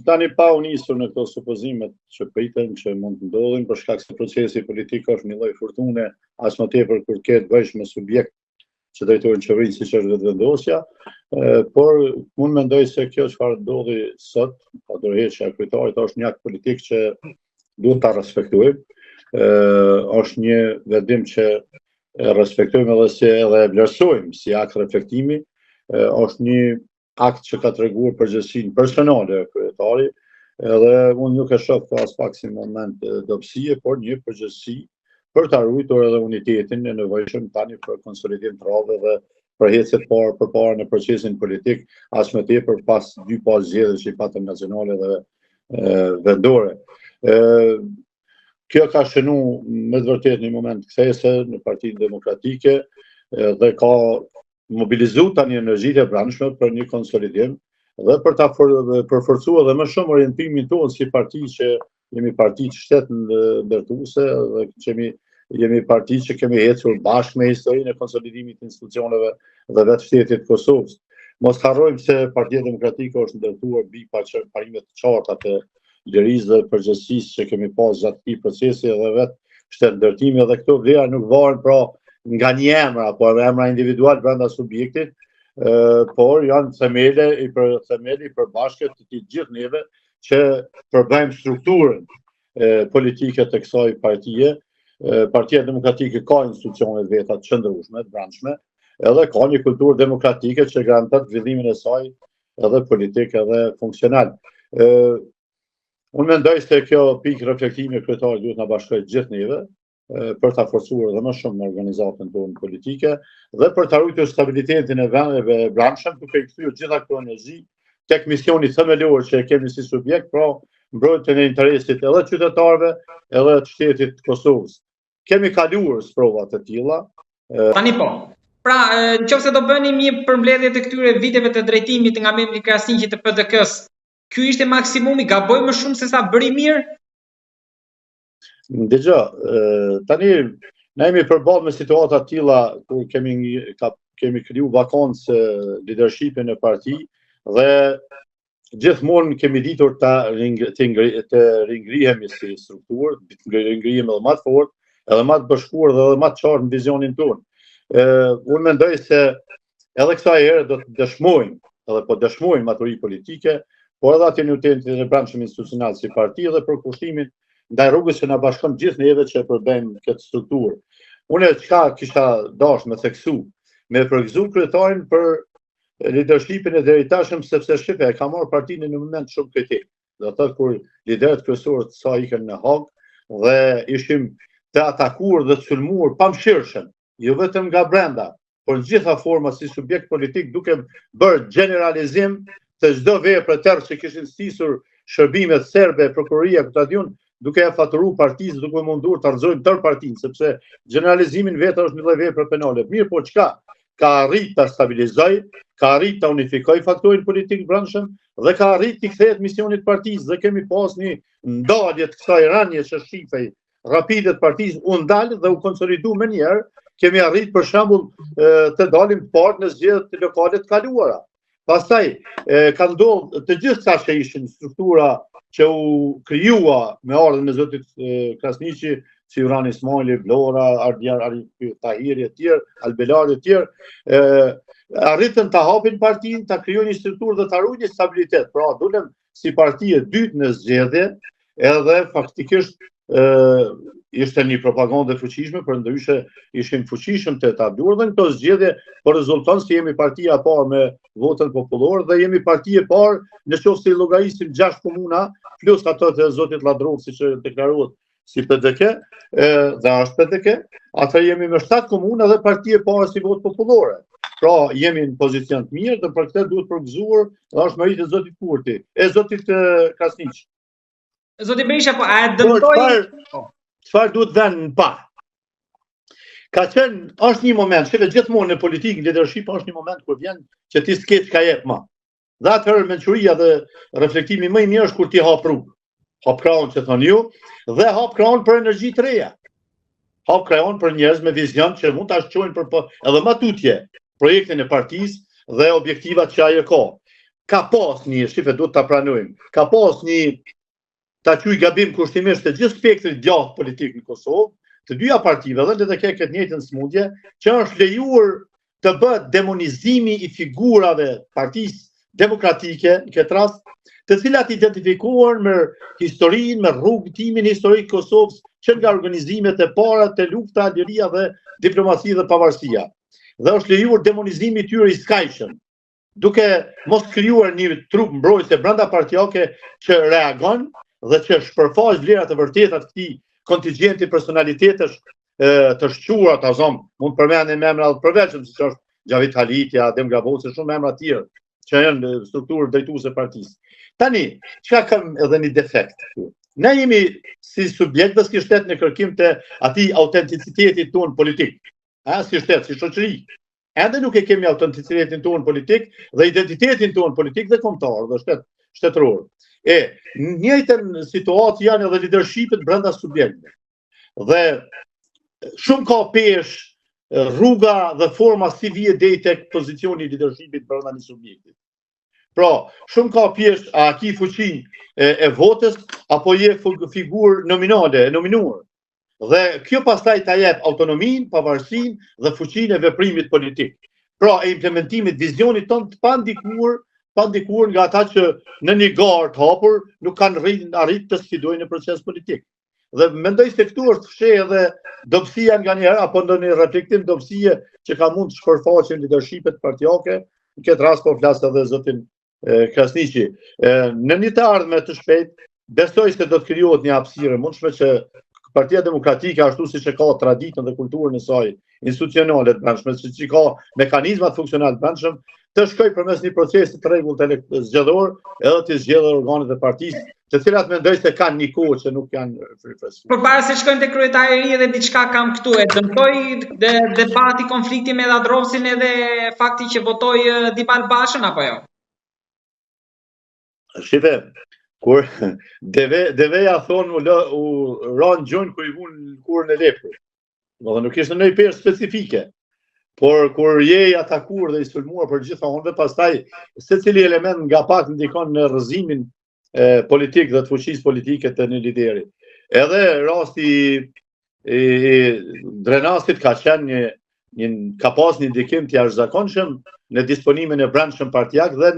Tani pa u nisur në këto supozimet që priten që mund të ndodhin për shkak se procesi politik është një lloj furtune, aq më tepër kur ke të bësh me subjekt që drejtojnë qeverinë siç është Vetëvendosja, por unë mendoj se kjo çfarë ndodhi sot, pa dorëheqja e kryetarit është një akt politik që duhet ta respektojmë. Ë është një vendim që e respektojmë edhe si edhe e vlerësojmë si akt reflektimi, është një akt që ka treguar përgjegjësinë personale kryetari, edhe unë nuk e shoh këtë aspak si moment dobësie, por një përgjegjësi për ta ruajtur edhe unitetin e nevojshëm tani për konsolidim të radhëve dhe për ecje të parë përpara në procesin politik, aq më tepër pas dy palë zgjedhje që i patëm nacionale dhe e, vendore. E, kjo ka shënu me të vërtetë një moment kthese në Partinë Demokratike dhe ka mobilizu tani energjitë e brendshme për një konsolidim dhe për ta for, përforcuar edhe më shumë orientimin tonë si parti që jemi parti shtetndërtuese dhe që jemi jemi parti që kemi ecur bashkë me historinë e konsolidimit të institucioneve dhe vetë shtetit të Kosovës. Mos harrojmë se Partia Demokratike është ndërtuar mbi parime të qarta të lirisë dhe përgjegjësisë që kemi pas gjatë këtij procesi dhe vetë shtetndërtimi dhe këto vlera nuk varen pra nga një emër apo edhe emra individual brenda subjektit, por janë themele i për themeli i përbashkët të të gjithë neve që përbëjmë strukturën politike të kësaj partie. Partia Demokratike ka institucionet veta të qëndrueshme, të brendshme, edhe ka një kulturë demokratike që garanton zhvillimin e saj edhe politik edhe funksional. Ë Unë mendoj se kjo pikë reflektimi e kryetarit duhet na bashkojë gjithë neve për ta forcuar edhe më shumë organizatën tonë politike dhe për ta ruajtur stabilitetin e vendeve brendshëm duke i kthyer gjitha këto energji tek misioni themelor që e kemi si subjekt, pra mbrojtjen e interesit edhe qytetarëve edhe të shtetit të Kosovës. Kemi kaluar sprova të tilla. Tani po. Pra, në qoftë se do bënim një përmbledhje të këtyre viteve të drejtimit nga Memli Krasniqi të PDK-së, ky ishte maksimumi, gaboi më shumë se sa bëri mirë? Dëgjo, tani ne jemi përballë me situata të tilla kur kemi ka, kemi kriju vakancë leadershipin në parti dhe gjithmonë kemi ditur të, ring, të, ngri, të ringrihemi si strukturë, të ringrihemi edhe më të fortë, edhe më të bashkuar dhe edhe më të qartë në vizionin tonë. Ë unë mendoj se edhe kësaj here do të dëshmojmë, edhe po dëshmojmë maturi politike, por edhe atë unitetin e brendshëm institucional si parti dhe përkushtimin ndaj rrugës që na bashkon gjithë neve që e përbëjmë këtë strukturë. Unë çka kisha dash me theksu, me përgëzu kryetarin për leadershipin e deritashëm sepse shife e ka marrë partinë në moment shumë kritik. Do të thotë kur liderët kryesorë të saj ikën në Hagë dhe ishim të atakuar dhe të sulmuar pamëshirshëm, jo vetëm nga brenda, por në gjitha format si subjekt politik duke bërë gjeneralizim të çdo vepre tërë që kishin stisur shërbimet serbe, prokuroria, ku ta di unë, duke e faturu partisë, duke mundur të rrëzojnë tërë partinë, sepse gjeneralizimin vetë është një lloj vepre penale. Mirëpo çka, ka arrit ta stabilizoj, ka arrit ta unifikoj faktorin politik brendshëm dhe ka arrit t'i kthehet misionit partisë dhe kemi pas një ndalje të kësaj rënie që shifej rapide të partisë, u ndal dhe u konsolidu menjëherë, kemi arrit për shembull të dalim të parët në zgjedhjet lokale të kaluara. Pastaj, ka ndodhë të gjithë sa që ishin struktura që u krijua me ardhjen e zotit Krasniqi, si Uran Ismaili, Vlora, Ardian, Ari, Tahiri e tjerë, Albelari e tjerë, arritën ta hapin partinë, ta krijojnë një strukturë dhe ta ruajnë një stabilitet. Pra, dulëm si parti e dytë në zgjedhje, edhe faktikisht ë ishte një propagandë e fuqishme, përndryshe ishim fuqishëm të etabluar dhe në këto zgjedhje po rezulton se jemi partia e parë me votën popullore dhe jemi parti e parë në qoftë se i llogarisim 6 komuna plus ato të zotit Lladrovci që deklarohet si PDK, e, dhe është PDK, atëherë jemi me 7 komuna dhe parti e parë si votë popullore. Pra, jemi në pozicion të mirë dhe për këtë duhet përgëzuar dhe është meritë e zotit Kurti, e zotit Krasniqi. Zoti Berisha, po a e dëmtoi? Çfarë po. çfarë duhet vënë në pah? Ka qenë, është një moment, shife gjithmonë në politikë, në leadership është një moment kur vjen që ti s'ke çka jep më. Dhe atëherë mençuria dhe reflektimi më i mirë është kur ti hap rrugë. Hap krahun që thoni ju dhe hap krahun për energji të reja. Hap krahun për njerëz me vizion që mund ta çojnë për po, edhe më tutje projektin e partisë dhe objektivat që ajo ka. Ka pas një, shife, duhet ta pranojmë, ka pas një ta quaj gabim kushtimisht të gjithë spektrit djathtë politik në Kosovë, të dyja partive dhe LDK këtë njëjtën smundje, që është lejuar të bëhet demonizimi i figurave partisë demokratike në këtë rast, të cilat identifikohen me historinë, me rrugëtimin historik të Kosovës, që nga organizimet e para te lufta, liria dhe diplomacia dhe pavarësia. Dhe është lejuar demonizimi i tyre i skajshëm. duke mos krijuar një trupë mbrojtëse brenda partiake që reagon dhe që shpërfaq vlerat e vërteta të këtij kontingjenti personalitetesh të shquara, ta zëmë, mund të përmendim emra të përveçëm, siç është Xhavit Haliti, Adem Grabovci, shumë emra të tjerë që janë në strukturë drejtuese të partisë. Tani, çka kam edhe një defekt këtu? Ne jemi si subjekt dhe si shtet në kërkim të atij autenticitetit tonë politik. A, si shtet, si shoqëri. Ende nuk e kemi autenticitetin tonë politik dhe identitetin tonë politik dhe kombëtar dhe shtet shtetëror. E në njëjtën situatë janë edhe lidershipet brenda subjekteve. Dhe shumë ka peshë rruga dhe forma si vije deri tek pozicioni i lidershipit brenda një subjektit. Pra, shumë ka peshë a ki fuqi e, e votës apo je figurë nominale, e nominuar. Dhe kjo pastaj ta jep autonominë, pavarësinë dhe fuqinë e veprimit politik. Pra e implementimit vizionit tënd të pandikuar, pandikuar nga ata që në një garë të hapur nuk kanë arrit, arrit të sfidojnë në proces politik. Dhe mendoj se këtu është fshehë edhe dobësia nganjëherë apo ndonjë reflektim dobësie që ka mund të shpërfaqen lidershipet partiake, në këtë rast po flas edhe zotin Krasniqi. Në një të ardhme të shpejtë, besoj se do të krijohet një hapësirë e mundshme që Partia Demokratike ashtu siç e ka traditën dhe kulturën e saj institucionale të brendshme, siç i ka mekanizmat funksional të brendshëm, të shkojë përmes një procesi të rregullt zgjedhor edhe të zgjedhë organet e partisë, të cilat mendoj se kanë një kohë që nuk janë rifreskuar. Përpara se shkojmë te kryetari i ri edhe diçka kam këtu, e dëmtoi dhe debati konflikti me Lladrovcin edhe fakti që votoi Dimal Bashën apo jo? Shife, kur deve deveja thonë u lë u ra në gjunjë kur i vunë lëkurën e leprit. Do nuk ishte ndonjë peshë specifike. Por kur je i atakuar dhe i sulmuar për gjitha anëve, pastaj secili element nga pak ndikon në rrëzimin e, politik dhe të fuqisë politike të një lideri. Edhe rasti i, i, i Drenasit ka qenë një, një ka pas një ndikim të jashtëzakonshëm në disponimin e brendshëm partiak dhe